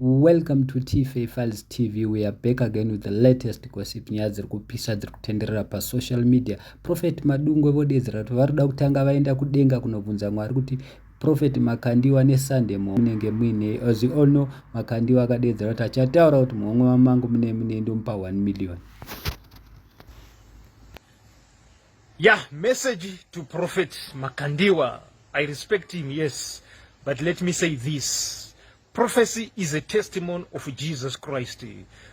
Welcome to TFA Files TV. We are back again with the latest gossip nyaya dziri kupisa dziri kutenderera pasocial media. Prophet Madungwe vodedzera kuti vari kuda kutanga vaenda kudenga kunobvunza Mwari kuti Prophet Makandiwa neSunday munenge muine. As you all know, Makandiwa akadedzera kuti achataura kuti muhomwe mamangu mune mune ndomupa 1 million. Yeah, message to Prophet Makandiwa. I respect him, yes. But let me say this. Prophecy is a testimony of Jesus Christ.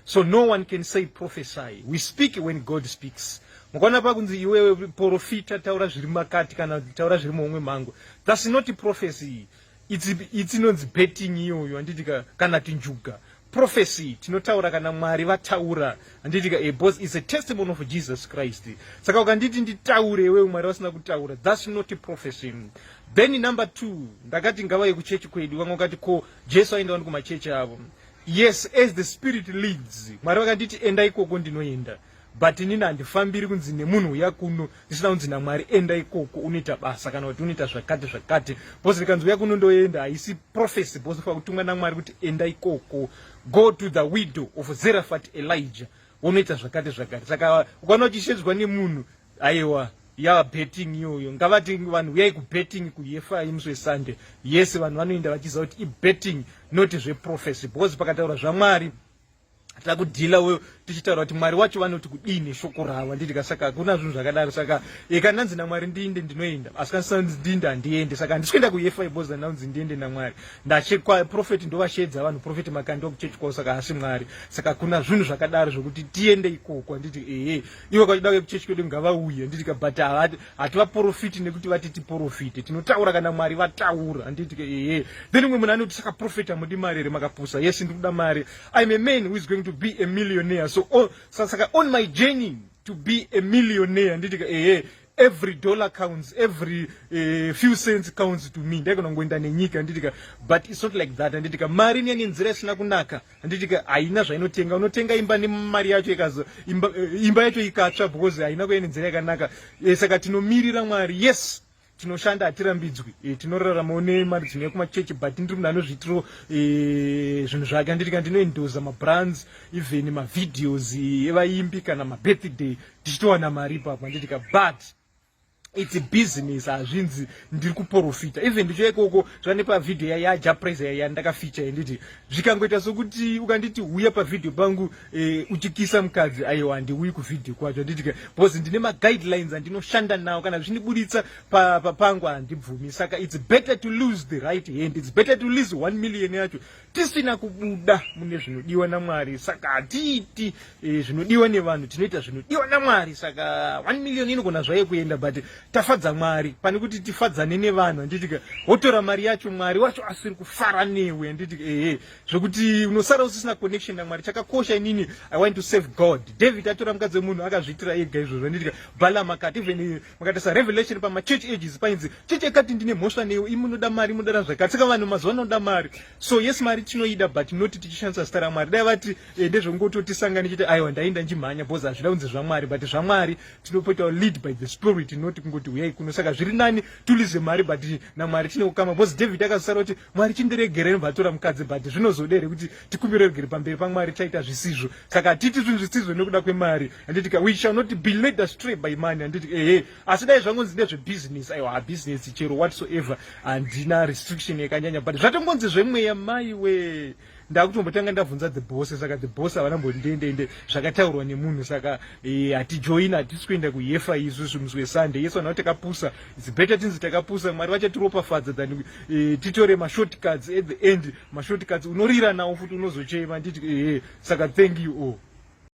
So no one can say prophesy. We speak when God speaks. Mukaona pakunzi iwewe profita taura zviri makati kana taura zviri muhomwe mangu. That's not prophecy. It's inonzi betting iyoyo handiti kana tinjuga. Prophecy tinotaura kana Mwari vataura handiti ka because it's a testimony of Jesus Christ. Saka ukanditi nditaure iwewe Mwari vasina kutaura, that's not prophecy. Then number 2, ndakati ngavauye kuchechi kwedu. Vamwe vakati ko Jesu aenda wani kumachechi avo. Yes, as the spirit leads. Mwari vakanditi enda ikoko ndinoenda. But inini handifambiri kunzi nemunhu uya kuno ndisina kunzi naMwari enda ikoko unoita basa kana kuti unoita zvakati zvakati. Because ndikanzi uya kuno ndoenda haisi prophecy because unofanira kutumwa naMwari kuti enda ikoko. Go to the widow of Zarephath Elijah unoita zvakati zvakati. Saka ukaona uchishedzwa nemunhu aiwa ya betting iyoyo ngavati vanhu uyai kubetting kuyefa musi weSunday. Yes, vanhu vanoenda vachiziva kuti ibetting not zveprophecy because pakataura zvaMwari takudhila weyo tichitaura kuti Mwari wacho vanoti kudini shoko ravo handiti saka hakuna zvinhu zvakadaro. Saka kana ndanzi naMwari ndiinde ndinoenda, asi kana ndinzi ndiinde handiendi. Saka handisi kuenda kuyefa because ndanzi ndiende naMwari. Ndachekwa prophet ndovashedza vanhu prophet Makandiwa kuchechi kwavo, saka haasi Mwari. Saka kuna zvinhu zvakadaro zvokuti tiende ikoko handiti ehe ivo kachida kuya kuchechi kwedu ngavauye handiti but hativaprofiti nekuti vati tiprofite. Tinotaura kana Mwari vataura handiti ehe. Then umwe munhu anoti saka prophet hamudi mari here makapusa? Yes, ndikuda mari. I'm a man who is going to be a millionaire. So, oh, saka on my journey to be a millionaire handiti ehe every dollar counts, every few cents counts to me. Ndaigona kungoenda nenyika handiti but it's not like that handiti mari niya nenzira isina kunaka handiti haina zvainotenga. Unotenga imba nemari yacho ikazo imba, imba yacho ikatsva because haina kuya nenzira yakanaka. Saka tinomirira Mwari. Yes, tinoshanda hatirambidzwi, tinoraramawo nemari dzinouya kumachechi, but ndiri munhu anozviitiro zvinhu zvake handiti ndinoendoza mabrands, even mavideos evaimbi kana mabirthday tichitowana mari ipapo handiti but it's a business. Hazvinzi ndiri kuprofita. Even ndicho ikoko zvane pavhidhiyo yaJah Prayzah yandakaficha nditi zvikangoita sokuti ukanditi uya pavhidhiyo pangu uchikisa mukadzi, aiwa handiuyi kuvhidhiyo kwacho handiti because ndine maguidelines andinoshanda nawo. Kana zvichindibuditsa pangu handibvumi. Saka it's better to lose the right hand, it's better to lose 1 million yacho tisina kubuda mune zvinodiwa naMwari. Saka hatiiti zvinodiwa nevanhu, tinoita zvinodiwa naMwari. Saka 1 million inogona zvayo kuenda, but tafadza Mwari pane kuti tifadzane nevanhu handiti wotora mari yacho Mwari wacho asiri kufara newe handiti ehe zvokuti unosara usisina connection naMwari. Chakakosha inini I want to save God. David atora mukadzi wemunhu akazviitira ega izvozvo handiti Balaam akati even makatarisa Revelation pamachurch ages painzi chechi yakati ndine mhosva newe, imi munoda mari munoda zvakati. Saka vanhu mazuva anoda mari. So yes, mari tinoida, but not tichishandisa zita raMwari. Dai vati ndezvongototisangane chete, aiwa ndaenda nchimhanya because hazvida kunzi zvaMwari. But zvaMwari tinopoita lead by the spirit, not kungoti uyai kuno. Saka zviri nani tulize mari but naMwari tine kukama because David akazosara kuti Mwari chindiregerei bvatora mukadzi, but zvinozoda here kuti tikumbire regere pamberi paMwari taita zvisizvo? Saka hatiti zvinhu zvisizvo nekuda kwemari handiti we shall not be led astray by money handiti ehe. Asi dai zvangonzi ndezvebusiness, aiwa habusiness chero whatsoever, handina restriction yakanyanya. But zvatongonzi zvemweya, maiwe, ndakutombotanga ndabvunza the boss. Saka the boss havana mbondiendeende zvakataurwa nemunhu. Saka hatijoini, hatisi kuenda kuyefa isusu musi weSunday. Yesu vanhu takapusa, it's better tinzi takapusa, Mwari vachatiropafadza than titore mashortcuts. At the end mashortcuts unorira nawo futi unozochema handiti ehe. Saka thank you all.